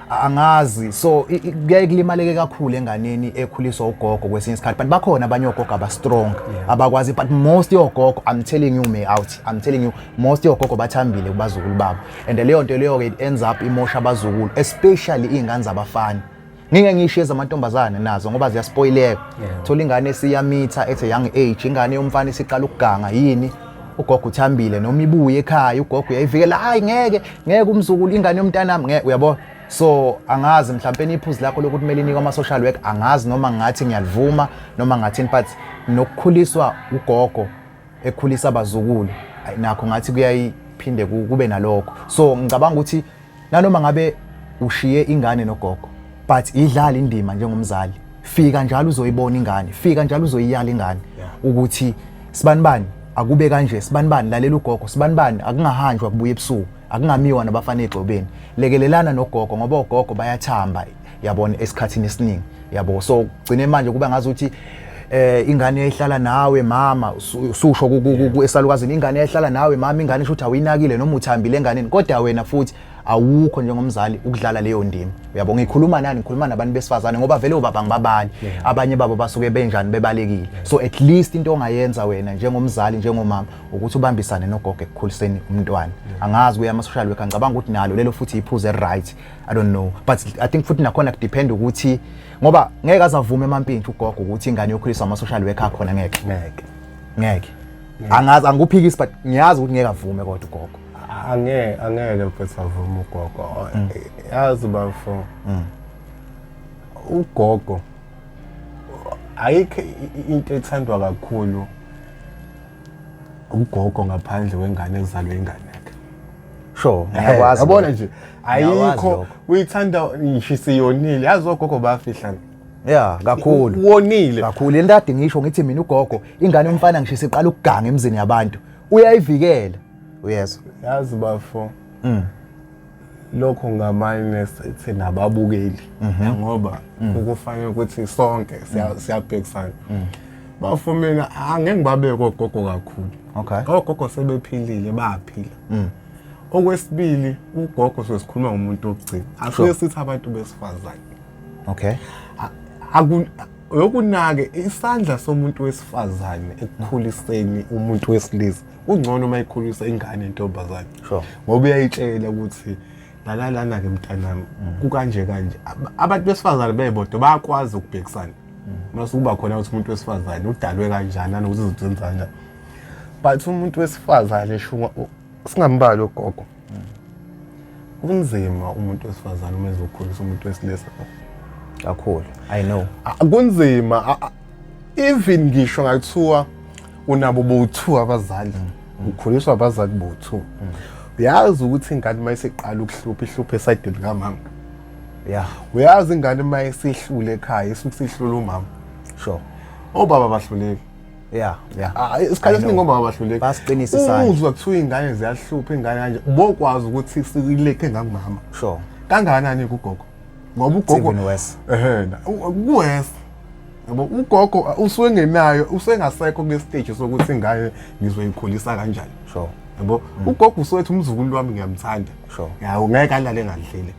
angazi, so kuyaye kulimaleke kakhulu enganeni ekhuliswa ugogo kwesinye isikhathi, but bakhona abanye ogogo aba-strong abakwazi, but most yogogo, I'm telling you, may out, I'm telling you, most yogogo bathambile kubazukulu babo, and leyo nto leyo-ke it ends up imosha abazukulu, especially iy'ngane zabafana. Ngike ngishiye zamantombazane nazo ngoba ziyaspoileka. Thola ingane esiyamitha at a young age, ingane yomfana isiqala ukuganga yini, ugogo uthambile noma ibuye ekhaya ugogo uyayivikela, hayi ngeke ngeke umzukulu ingane yomntanami ngeke, uyabo. So angazi mhlawumbe iphuzu lakho lokuthi kumele inikwe ama-social work, angazi noma ngathi ngiyalivuma noma ngathini, but nokukhuliswa ugogo ekhulisa abazukulu nakho ngathi kuyayiphinde kube nalokho. So ngicabanga ukuthi nanoma ngabe ushiye ingane nogogo, but idlala indima njengomzali, fika njalo uzoyibona ingane, fika njalo uzoyiyala ingane ukuthi sibanibani akube kanje, sibanibani lalela ugogo, sibanibani akungahanjwa kubuye ebusuku, akungamiwa nabafana egxobeni, lekelelana nogogo ngoba ogogo bayathamba, yabona, esikhathini esiningi, yabo. So gcine manje kuba ngazuthi ingane ehlala nawe mama, ususho esalukazini, ingane ehlala nawe mama, ingane isho ukuthi awuyinakile noma uthambile enganeni, kodwa wena futhi awukho njengomzali ukudlala leyo ndima, uyabo. Ngikhuluma nani, ngikhuluma nabantu besifazane ngoba vele obaba ngibabali, abanye babo basuke benjani bebalekile. So at least into ongayenza wena njengomzali njengomama ukuthi ubambisane nogogo ekukhuliseni umntwana. Angazi kuya ama-social worker, ngicabanga ukuthi nalo lelo futhi iphuzu right, I don't know, but I think futhi nakhona kudepend ukuthi ngoba ngeke azavume emampintshi ugogo ukuthi ingane yokhuliswa ama-social worker akhona, ngeke ngeke ngeke, angazi, angikuphikisi, but ngiyazi ukuthi ngeke avume kodwa ugogo. Angeke mfethu avume ugogo, yazi bafo ugogo ayikho into ethandwa kakhulu. Ugogo ngaphandle kwengane ezalwe ingane yakhe. Sure, ngiyakwazi. Yabona nje Ngiyakwazi ayikho lokho. uyithanda ngisho isiyonile yazi ogogo bayafihlana. Yeah, kakhulu. Wonile. Kakhulu. Into kade ngisho ngithi mina ugogo ingane yomfana ngisho isiqala ukuganga emzini yabantu. Uyayivikela. Uyezwa. Yazi bafo. Lokho ngamanye sithi nababukeli ngoba kufanele ukuthi sonke siyabhekisana. Bafo mina angeke ngibabeke ogogo kakhulu. Ogogo sebephilile bayaphila. Okwesibili ugogo sesikhuluma ngomuntu wokugcina. Asuke sithi abantu besifazane. Aku yokunake isandla somuntu wesifazane ekukhuliseni umuntu wesilisa kungcono uma ekhulisa ingane yentombazane. Ngoba uyayitshela ukuthi lana lana ke mntanami kukanje kanje. Abantu besifazane bebodwa bayakwazi ukubhekisana. Mase kuba khona ukuthi umuntu wesifazane udalwe kanjani nanokuthi izinto zenza kanjani. But umuntu wesifazane shunga singambali ugogo. Kunzima umuntu wesifazane uma ezokhulisa umuntu wesilisa. Kakhulu. I know. Kunzima even ngisho ngathiwa unabo bowu-2 abazali ukhuliswa abazali bowu-2 uyazi ukuthi ingane uma isiqala ukuhlupha ihlupha esayidini kamama. Uyazi ingane uma isihlule ekhaya isuke isihlula umama. Obaba bahluleki. Isikhathi esiningi obaba bahluleki. Basiqinisa isandla. Uzwa kuthiwa iy'ngane ziyahlupha ingane kanje ubokwazi ukuthi silekhe ngakumama. Kangakanani kugogo? Ngoba ugogo Even worse. Ehena, ku-worse. Yabo ugogo usuke engenayo, usengasekho kule stage sokuthi ingane ngizoyikhulisa kanjani. Yabo ugogo usuwethu umzukulu wami ngiyamthanda. Yawo ngeke alale engadlile.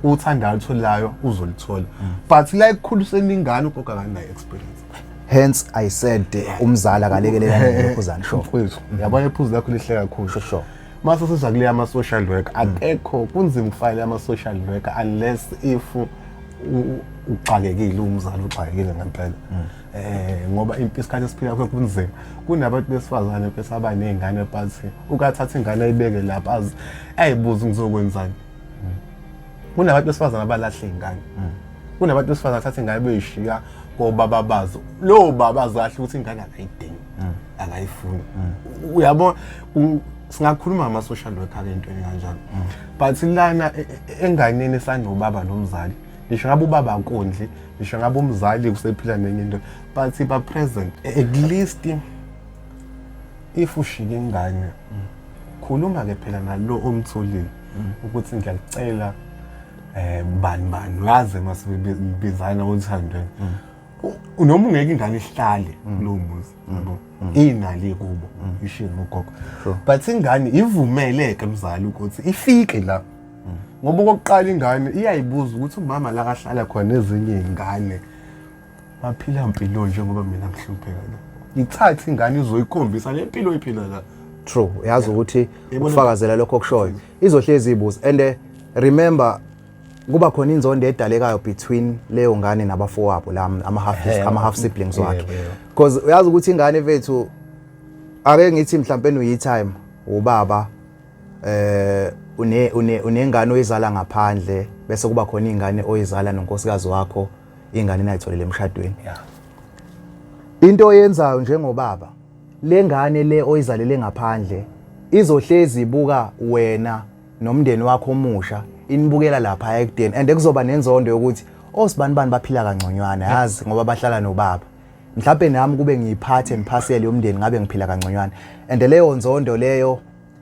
Uthanda alutholayo uzolithola. But la ekukhuliseni ingane ugogo akanayo experience. Hence I said umzali akalekelelane nelokhuzana. Mfowethu, yabona iphuzu lakho lihle kakhulu. Mase siza kule ama social worker akekho kunzima ukufayela ama social worker unless if uxakekile umzali uxakekile ngempela. Ngoba impi isikhathi esiphila kho kunzima. Kunabantu besifazane bese abanezingane but ukathatha ingane ayibeke lapha azi ayibuze ngizokwenzani. Kunabantu besifazane abalahla izingane. Kunabantu besifazane athatha ingane beyishiya kobaba bazo. Lo baba azahle ukuthi ingane akayidingi. Akayifuni. Uyabo singakhuluma ngama social worker ke entweni kanjalo. But lana enganeni esanobaba nomzali ngisho ngabe ubaba akondli ngisho ngabe umzali usephila nenye into but ba present at least if ushika ingane khuluma ke phela nalo omtholile ukuthi ngiyakucela bani bani uyazi masibizana othandweni noma ungeke ingane ihlale kulowo muzi yabo inali kubo ishiye nogogo but ingane ivumeleke mzali ukuthi ifike la ngoba okokuqala ingane iyayibuza ukuthi umama la kahlala khona nezinye izingane baphila impilo njengoba mina ngihlupheka la ithathe ingane izoyikhombisa le mpilo oyiphila la. True, uyazi ukuthi ukufakazela lokho okushoyo izohlezi ibuza and remember kuba khona inzondo edalekayo between leyo ngane nabafowabo la ama half siblings wakhe because uyazi ukuthi ingane mfethu ake ngithi mhlawumbe uyi time ubaba une une unengane oyizala ngaphandle bese kuba khona ingane oyizala nonkosikazi wakho ingane inayitholele emshadweni. Into oyenzayo njengobaba lengane le oyizalele ngaphandle izohlezi ibuka wena nomndeni wakho omusha inibukela lapha ekudeni and kuzoba nenzondo yokuthi osibani bani baphila kangconywana yazi ngoba bahlala nobaba mhlawumbe nami kube ngiyiphathe ngiphasele yomndeni ngabe ngiphila kangconywana and leyo nzondo leyo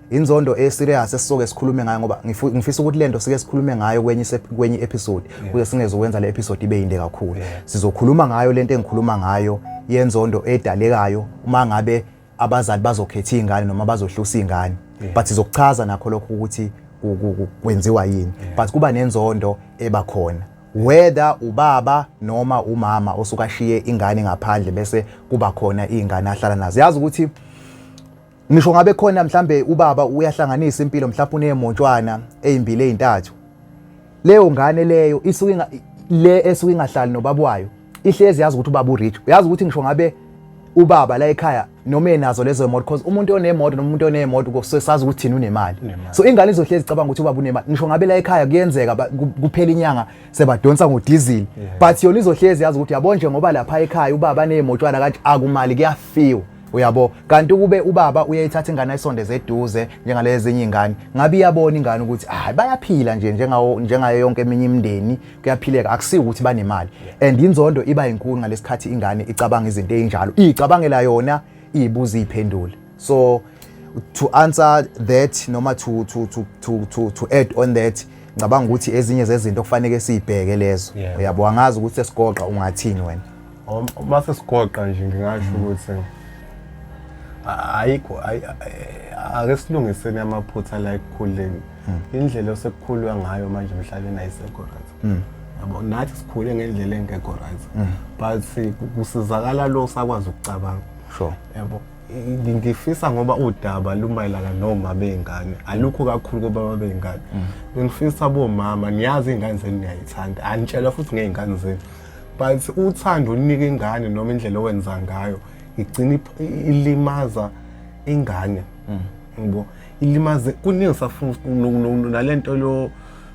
inzondo e serious esisoke sikhulume ngayo ngoba ngifisa ukuthi lento sike sikhulume ngayo kwenye episode kuze singezokwenza le episode ibe yinde kakhulu. Sizokhuluma ngayo lento engikhuluma ngayo yenzondo edalekayo uma ngabe abazali bazokhetha izingane noma bazohlusa izingane but sizokuchaza nakho lokho ukuthi kwenziwa yini but kuba nenzondo ebakhona whether ubaba noma umama osuka ashiye ingane ngaphandle bese kuba khona izingane ahlala nazo. Yazi ukuthi ngisho ngabe khona mhlambe ubaba uyahlanganisa impilo mhlawumbe unemontshwana ezimbili ezintathu leyo ngane leyo isuke le esuke ingahlali nobaba wayo ihlezi yazi ukuthi ubaba urich. Uyazi ukuthi ngisho ngabe ubaba la ekhaya noma enazo lezo moto because umuntu onemoto noma umuntu onemoto kusesazi ukuthi thina unemali so ingane izohlezi icabanga ukuthi ubaba unemali ngisho ngabe la ekhaya kuyenzeka kuphela inyanga sebadonsa ngodiesel but yona izohlezi yazi ukuthi yabo nje ngoba lapha ekhaya ubaba neemotshwana kanje akumali kuyafiwa. Uyabo, kanti ukube ubaba uyayithatha ingane ayisondeze eduze njengalezi ezinye ingane, ngabe iyabona ingane ukuthi hayi, bayaphila nje njengawo, njengayo yonke eminye imindeni, kuyaphileka, akusiwo ukuthi banemali. And inzondo iba inkulu ngalesikhathi ingane icabanga izinto ezinjalo, icabangela yona, izibuza, iphendule. So to answer that, noma to add on that, ngicabanga ukuthi ezinye zezinto kufanele siyibheke lezo. Uyabo, angazi ukuthi sesigoqa ungathini wena. Uma sesigoqa nje, ngingasho ukuthi ayikho, ake silungiseni amaphutha la ekukhuleni. Indlela osekukhulwa ngayo manje emhlabeni ayisekho right, yabo. Nathi sikhule ngendlela engekho right, but kusizakala lo sakwazi ukucabanga. Yabo, ngifisa, ngoba udaba lumayelana noma bey'ngane, alukho kakhulu kobaba bey'ngane, bengifisa bomama, niyazi iy'ngane zenu niyayithanda, anitshelwa futhi ngey'ngane zenu, but uthando olunika ingane noma indlela owenza ngayo igcina ilimaza ingane, yabo, ilimaze kuningi. Safuna nalento lo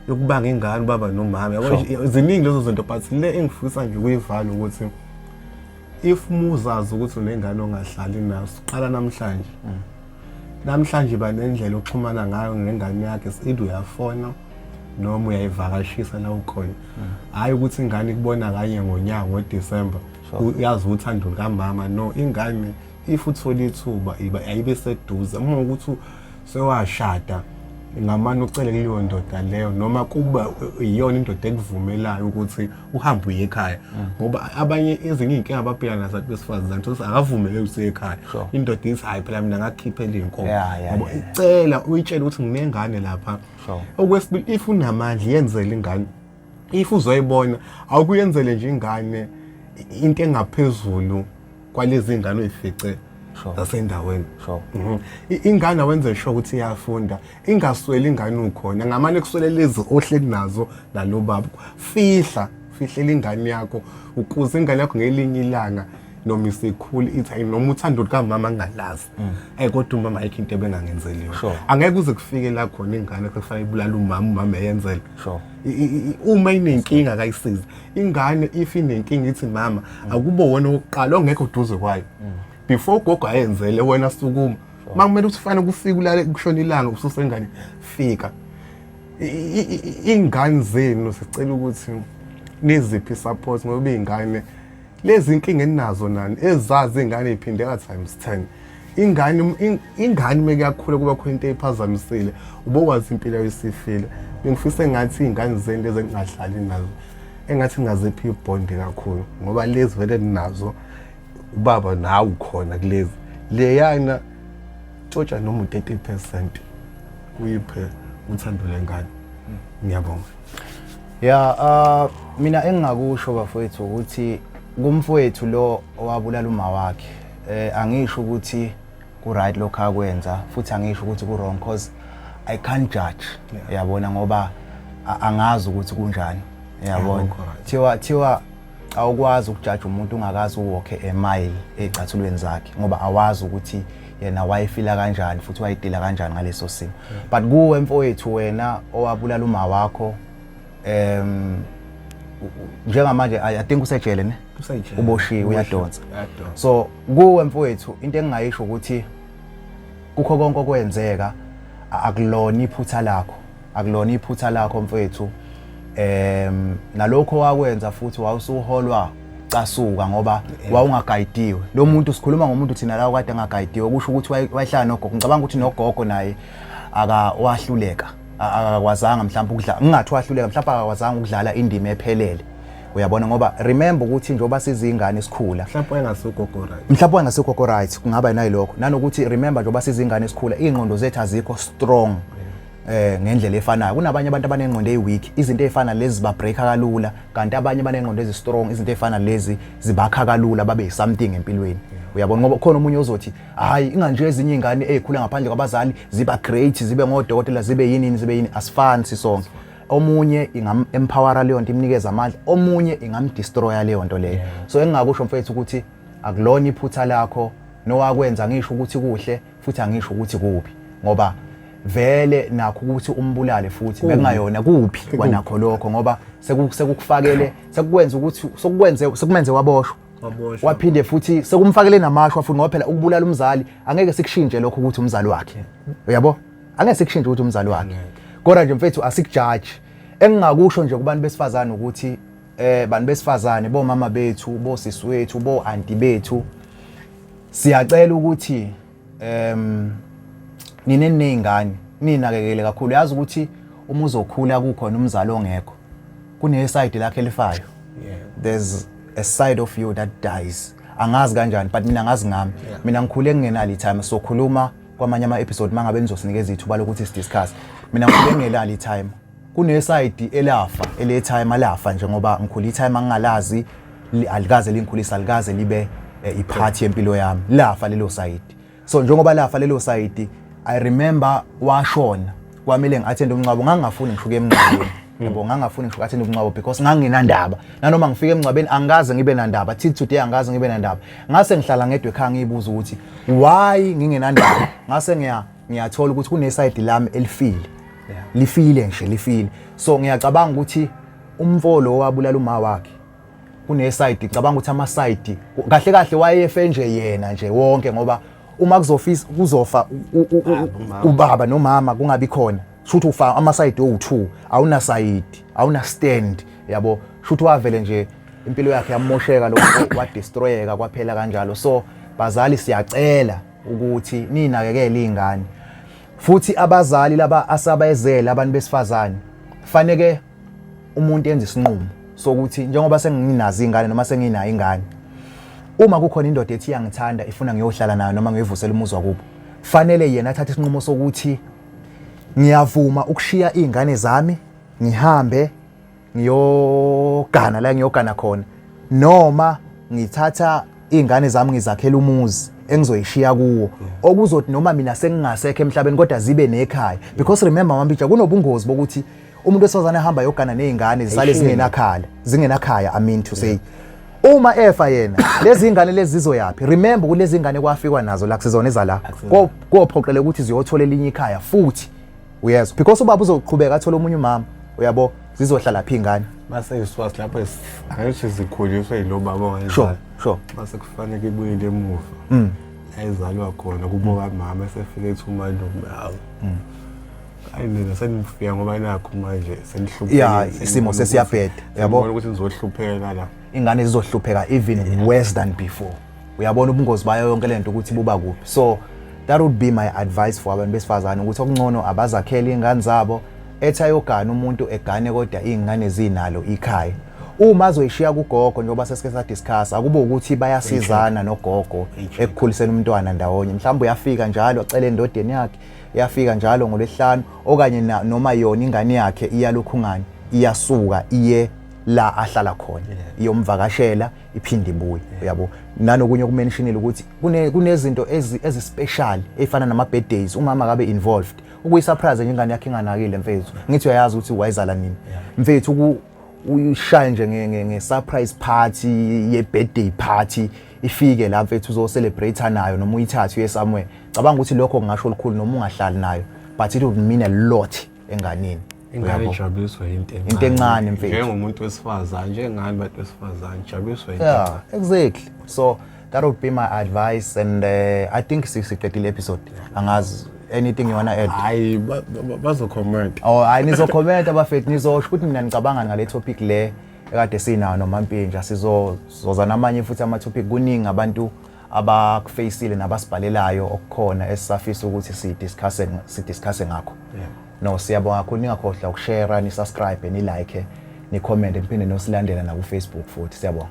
yokubanga ingane ubaba nomama, yabo. Ziningi lezo zinto, but le engifisa nje ukuyivala ukuthi if muzazi ukuthi unengane ongahlali nayo, siqala namhlanje, namhlanje ba nendlela oxhumana ngayo nengane yakhe, either uyafona noma uyayivakashisa la ukhona. Hhayi ukuthi ingane ikubona kanye ngonyaka ngoDisemba, uyazi uthando lukamama. No, ingane if uthola ithuba iba ayibe seduze. Uma ukuthi sewashada, ngamane ucele kuleyo ndoda leyo, noma kuba iyona indoda ekuvumelayo ukuthi uhambe uye ekhaya, ngoba abanye ezinye iy'nkinga ababhekana nazo abantu besifazane, thola ukuthi akavumeleki ukuthi uye ekhaya. Indoda ithi, "Hhayi phela, mina ngakukhiphela iy'nkomo." Yabo, cela uyitshele ukuthi nginengane lapha. Okwesibili, if unamandla, yenzele ingane. If uzoyibona, awukuyenzele nje ingane into engaphezulu kwalezi ngane oyifice zasendaweni. Ingane awenze sure ukuthi iyafunda, ingasweli ingane ukhona. Ngamane kuswele lezi ohleli nazo nalo baba. Fihla, fihlela ingane yakho ukuze ingane yakho ngelinye ilanga noma isikhulu ithi, "Ayi, noma uthando lukamama ngingalazi, kodwa umama ayikho into ebengangenzeli yona." Angeke uze kufike la khona ingane sekufanele ibulale umama, umama eyenzela. Uma inenkinga, akayisize ingane. If inenkinga ithi mama, akubo wena wokuqala ongekho duze kwayo. Before ugogo ayenzele wena, sukuma. Uma kumele ukuthi fanele kufike ulale kushona ilanga ususengane, fika. Iy'ngane zenu sicela ukuthi niziphe i-support, ngoba iy'ngane lezi inkinga eninazo nani ezazi iy'ngane y'phindeka times 10. Ingane uma kuyakhula kuba khona into eyiphazamisile, ubokwazi impilo yayo isifile. Bengifisa engathi iy'ngane zenu lezi engingahlali nazo, engathi ngingaziphi i-bond kakhulu, ngoba lezi vele ninazo ubaba nawe ukhona kulezi. Leyana tshotsha noma u-30% uyiphe uthando lengane. Ngiyabonga. Ya, mina engingakusho bafowethu ukuthi kumfowethu lo owabulala uma wakhe, angisho ukuthi ku right lokho akwenza, futhi angisho ukuthi ku wrong, cause I can't judge, yabona, ngoba angazi ukuthi kunjani, yabona. Akukho right. Thiwa awukwazi ukujaja umuntu ungakazi u-walk a mile ey'cathulweni zakhe, ngoba awazi ukuthi yena wayefila kanjani futhi wayidila kanjani ngaleso simo. But kuwe mfowethu, wena owabulala uma wakho, njengamanje I think usejele, ne? Usejele. Uboshiwe, uyadonsa. Uyadonsa. So kuwe mfowethu, into engingayisho ukuthi kukho konke okwenzeka, akulona iphutha lakho, akulona iphutha lakho mfowethu. Nalokho wakwenza futhi wawusuholwa casuka, ngoba wawungaguidiwe. Lo muntu sikhuluma ngomuntu thina la kade engaguidiwe, kusho ukuthi wayehlala nogogo. Ngicabanga ukuthi nogogo naye aka wahluleka, akakwazanga mhlawumbe ukudlala, ngingathi wahluleka, mhlawumbe akakwazanga ukudlala indima ephelele, uyabona, ngoba remember ukuthi njengoba sizingane sikhula, Mhlawumbe wayengasugogo right. Mhlawumbe wangasekho right, kungaba nayilokho, nanokuthi remember, njengoba sizingane esikhula, iy'ngqondo zethu azikho strong ngendlela efanayo. Kunabanye abantu abanengqondo eyi-weak, izinto ey'fana lezi ziba-break-a kalula, kanti abanye banengqondo ezi-strong, izinto ey'fana lezi zibakha kalula babe something empilweni, uyabona, ngoba khona omunye ozothi, "Hhayi, inganje ezinye iy'ngane ey'khula ngaphandle kwabazali ziba great, zibe ngodokotela, zibe yinini, zibe yini." Asifani sisonke. Omunye ingam-empowera leyo nto, imnikeze amandla, omunye ingamdestroya leyo nto leyo. So engingakusho mfethu ukuthi akulona iphutha lakho nowakwenza. Ngisho ukuthi kuhle, futhi angisho ukuthi kubi, ngoba vele nakho ukuthi umbulale futhi bekungayona kuphi kwanakho lokho, ngoba sekukufakele, sekukwenza ukuthi sekukwenze, sekumenze waboshwa. Waboshwa. Waphinde futhi sekumfakele namashwa futhi, ngoba phela ukubulala umzali angeke sikushintshe lokho ukuthi umzali wakhe, uyabo, angeke sikushintshe ukuthi umzali wakhe. Kodwa nje mfethu, asikujaji. Engingakusho nje kubantu besifazane ukuthi bantu besifazane, bomama bethu, bosisi wethu, bo auntie bethu, siyacela ukuthi nina niney'ngane ninakekele kakhulu. Yazi ukuthi uma uzokhula kukhona umzali ongekho, kune-side lakhe elifayo. There's a side of you that dies. Angazi kanjani, but mina ngazi ngami. Mina ngikhule ngingenalo i-timer. Sokhuluma kwamanye ama-episode mangabe nizosinikeza ithuba lokuthi sidiscuss. Mina ngikhule ngingenalo i-timer. Kune-side elafa ele-timer, lafa nje ngoba ngikhule i-timer ngingalazi, alikaze lingikhulisa, alikaze libe i-part yempilo yami. Lafa lelo side. So njengoba lafa lelo side, I remember washona, kwamele ngi-attend umngcwabo. Ngangingafuni ngisho ukuya emngcwabeni, yabo. Ngangingafuni ngisho uku-attend umngcwabo because ngangingenandaba. Nanoma ngifika emngcwabeni, angikaze ngibe nandaba. Till today angikaze ngibe nandaba. Ngase ngihlala ngedwa ekhaya, ngiyibuza ukuthi why ngingenandaba. Ngase ngiyathola ukuthi kune-side lami elifile, lifile nje, lifile. So ngiyacabanga ukuthi umfo lo wabulala uma wakhe kune-side, ngicabanga ukuthi ama-side kahle kahle wayefe nje yena nje wonke, ngoba uma kuzofisa kuzofa ubaba nomama kungabi khona, shuthi ufa ama-side owu-two, awuna-side, awuna stand, yabo. Shuthi wavele nje impilo yakhe yamosheka lokho, wadestroyeka, kwaphela kanjalo. So bazali, siyacela ukuthi ninakekele iy'ngane. Futhi abazali laba asabayezela abantu besifazane, faneke umuntu enze isinqumo sokuthi njengoba senginazo ingane noma senginayo ingane, uma kukhona indoda ethi iyangithanda, ifuna ngiyohlala nayo noma ngiyivusela umuzi wakubo, fanele yena athathe isinqumo sokuthi ngiyavuma ukushiya iy'ngane zami, ngihambe ngiyogana la ngiyogana khona, noma ngithatha iy'ngane zami ngizakhela umuzi engizoyishiya kuwo, okuzothi noma mina sengingasekho emhlabeni kodwa zibe nekhaya. Because remember, Mampintsha, kunobungozi bokuthi umuntu wesifazane ahamba yogana ney'ngane zisale zingenakhaya, zingenakhaya. I mean to say, uma efa yena, lezi ngane lezi zizoyaphi? Remember ukuthi lezi ngane kwafikwa nazo la, kusizona ezala, kophoqeleka ukuthi ziyothola elinye ikhaya futhi, uyezwa? Because ubaba uzoqhubeka athole omunye umama, uyabo? Zizohlala phi ingane? Mase iswazi lapho angithi zikhuliswe yilo baba ongayizali. Mase kufanele ibuyele emuva la izalwa khona kubo kamama, esefike ethi umalume, hawu, hayi nina senifika ngoba nakho manje senihluphekile. Ya, isimo sesiyabheda, yabo. Yabo ukuthi nizohlupheka la. Ingane zizohlupheka even worse than before. Uyabona ubungozi bayo yonke lento ukuthi buba kuphi. So that would be my advice for abantu besifazane, ukuthi okungcono abazakhele iy'ngane zabo. Ethi ayogana umuntu, egane kodwa iy'ngane zinalo ikhaya. Uma azoyishiya kugogo, njengoba sesike sadiscuss, akube ukuthi bayasizana nogogo ekukhuliseni umntwana ndawonye. Mhlawumbe uyafika njalo acele endodeni yakhe, iyafika njalo ngolwesihlanu, okanye noma yona ingane yakhe iyalokhungani, iyasuka iye la ahlala khona, iyomvakashela, iphinde ibuye, uyabo. Nanokunye okumentionile ukuthi kunezinto ezi-special ey'fana nama-birthdays, umama kabe involved ukuyi-surprise nje ingane yakhe inganakile. Mfethu, ngithi uyayazi ukuthi wayizala nini, mfethu, uyishaye nje nge-surprise party ye-birthday party, ifike la mfethu, uzo-celebrate nayo, noma uyithathe uye somewhere. Cabanga ukuthi lokho kungasho olukhulu, noma ungahlali nayo, but it would mean a lot enganeni. Ingane Uyabo? ijabuliswa into encane. Into encane, mfethu. Njengomuntu wesifazane, njengani bantu besifazane, jabuliswa into encane. Exactly. So that would be my advice and I think siqedile episode. Angazi, anything you wanna add? Hayi, bazocomment. Oh, hayi, nizokhomenta bafethu, nizosho ukuthi mina nicabanga ngale topic le ekade sinayo noMampintsha. Sizoza namanye futhi ama topic. Kuningi abantu abakufacile nabasibhalelayo okukhona esisafisa ukuthi si discuss ngakho. No, siyabonga kakhulu. Ningakhohlwa ukushare, ni subscribe, ni like, ni comment, niphinde nosilandela na ku Facebook futhi. Siyabonga.